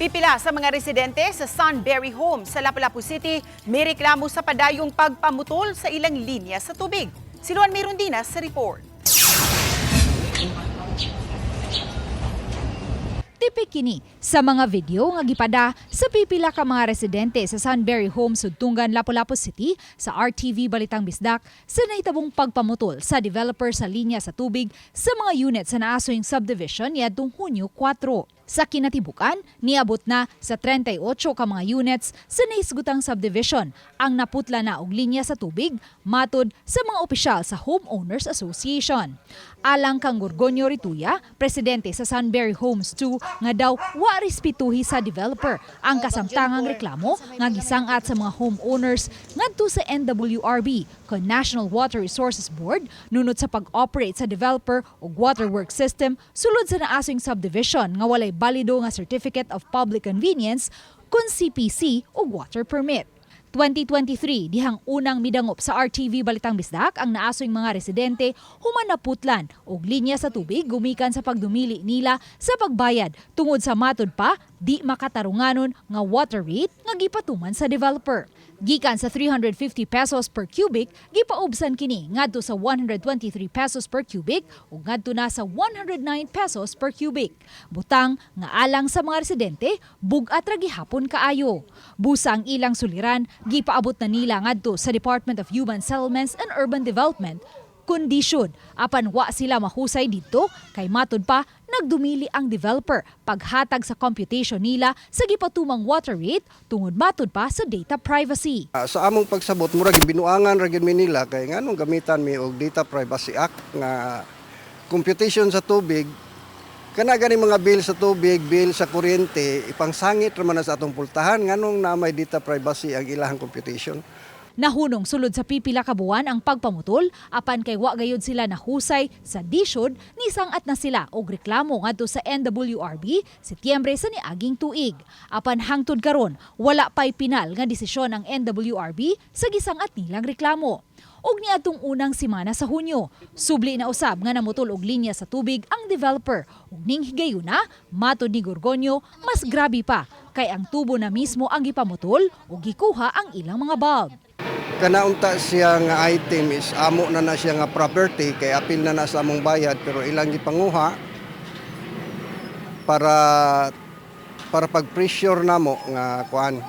Pipila sa mga residente sa Sunbury Homes sa Lapu-Lapu City may reklamo sa padayong pagpamutol sa ilang linya sa tubig. Si Luan Mirundina sa report. Tipik kini sa mga video nga gipada sa pipila ka mga residente sa Sunbury Homes, Sudtunggan, Lapu-Lapu City sa RTV Balitang Bisdak sa nahitabong pagpamutol sa developer sa linya sa tubig sa mga unit sa naasoyng subdivision niadtong Hunyo 4. Sa kinatibukan, niabot na sa 38 ka mga units sa nahisgutang subdivision ang naputla na og linya sa tubig, matod sa mga opisyal sa Homeowners Association. Alang kang Gorgonio Rituya, presidente sa Sunbury Homes 2, nga daw wa respetuhi sa developer ang kasamtangang reklamo nga gisangat sa mga homeowners ngadto sa NWRB kon National Water Resources Board nunot sa pag-operate sa developer og waterworks system sulod sa naasing subdivision nga walay balido nga Certificate of Public Convenience kun CPC o water permit. 2023, dihang unang midangop sa RTV Balitang Bisdak ang naasoy mga residente human naputlan og linya sa tubig gumikan sa pagdumili nila sa pagbayad tungod sa matod pa di makatarunganon nga water rate nga gipatuman sa developer. Gikan sa 350 pesos per cubic, gipaubsan kini ngadto sa 123 pesos per cubic ug ngadto na sa 109 pesos per cubic. Butang nga alang sa mga residente, bug-at ra gihapon kaayo. Busa ang ilang suliran, gipaabot na nila ngadto sa Department of Human Settlements and Urban Development kondisyon apan wa sila mahusay didto kay matud pa nagdumili ang developer paghatag sa computation nila sa gipatumang water rate tungod matud pa sa data privacy. Sa among pagsabot, murag binuangan ra gyud mi nila kay nganong gamitan mi og Data Privacy Act nga computation sa tubig. Kana gani mga bill sa tubig, bill sa kuryente, ipangsangit ra man na sa atong pultahan. Nganong na may data privacy ang ilahang computation? Nahunong sulod sa pipila ka buwan ang pagpamutol apan kay wa gayud sila nahusay sa DHSUD, nisangat na sila og reklamo ngadto sa NWRB Setyembre sa niaging tuig. Apan hangtod karon, wala pay pinal nga desisyon ang NWRB sa gisangat nilang reklamo. Ug niadtong unang semana sa Hunyo, subli na usab nga namutol og linya sa tubig ang developer. Ug ning higayuna, matod ni Gorgonio, mas grabe pa kay ang tubo na mismo ang gipamutol ug gikuha ang ilang mga bulb. Kana unta siya nga item is amo na na siya nga property kay apil na na sa among bayad, pero ilang gipanguha para para pag-pressure namo nga kuan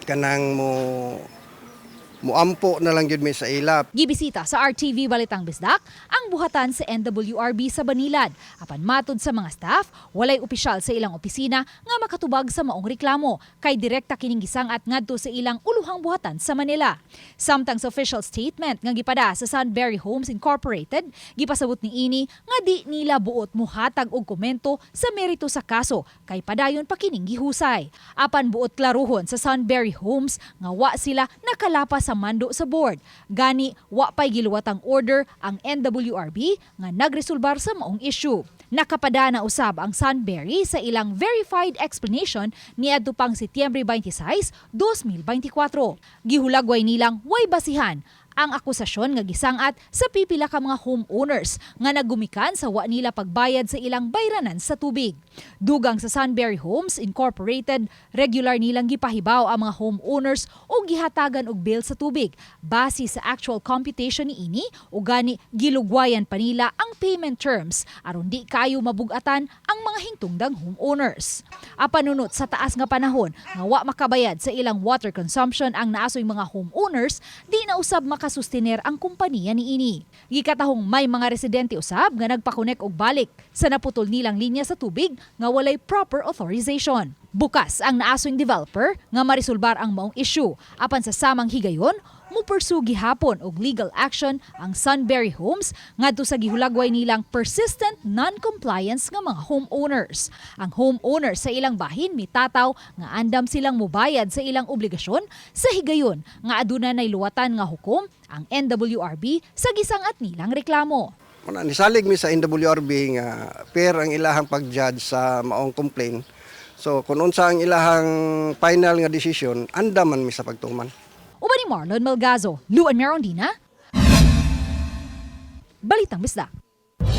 kanang mo muampo na lang gyud mi sa ila. Gibisita sa RTV Balitang Bisdak ang buhatan sa NWRB sa Banilad. Apan matod sa mga staff, walay opisyal sa ilang opisina nga makatubag sa maong reklamo kay direkta kining gisangat ngadto sa ilang uluhang buhatan sa Manila. Samtang sa official statement nga gipada sa Sunbury Homes Incorporated, gipasabot niini nga di nila buot muhatag og komento sa merito sa kaso kay padayon pa kining gihusay. Apan buot klaruhon sa Sunbury Homes nga wa sila nakalapas sa mando sa board. Gani wa pay giluwatang order ang NWRB nga nagresolbar sa maong issue. Nakapada na usab ang Sunbury sa ilang verified explanation niadto pang Setyembre 26, 2024. Gihulagway nilang way basihan ang akusasyon nga gisangat sa pipila ka mga homeowners nga naggumikan sa wa nila pagbayad sa ilang bayranan sa tubig. Dugang sa Sunbury Homes Incorporated, regular nilang gipahibaw ang mga homeowners o gihatagan og bill sa tubig base sa actual computation niini, ug gani gilugwayan pa nila ang payment terms aron di kayo mabugatan ang mga hingtungdang homeowners. Apan nunot sa taas nga panahon nga wa makabayad sa ilang water consumption ang naasoy mga homeowners, di na usab makasustiner ang kompanya niini. Gikatahong may mga residente usab nga nagpakonek og balik sa naputol nilang linya sa tubig nga walay proper authorization. Bukas ang naasoy developer nga marisolbar ang maong issue. Apan sa samang higayon, mupursue gihapon og legal action ang Sunbury Homes ngadto sa gihulagway nilang persistent non-compliance nga mga homeowners. Ang homeowners sa ilang bahin mitataw nga andam silang mubayad sa ilang obligasyon sa higayon nga aduna nay luwatan nga hukom ang NWRB sa gisangat nilang reklamo. Muna, nisalig mi sa NWRB nga fair ang ilahang pag-judge sa maong complaint. So kung unsa ang ilahang final nga decision, andaman mi sa pagtuman. Uban ni Marlon Malgazo, Luan Merondina, Balitang Bisdak.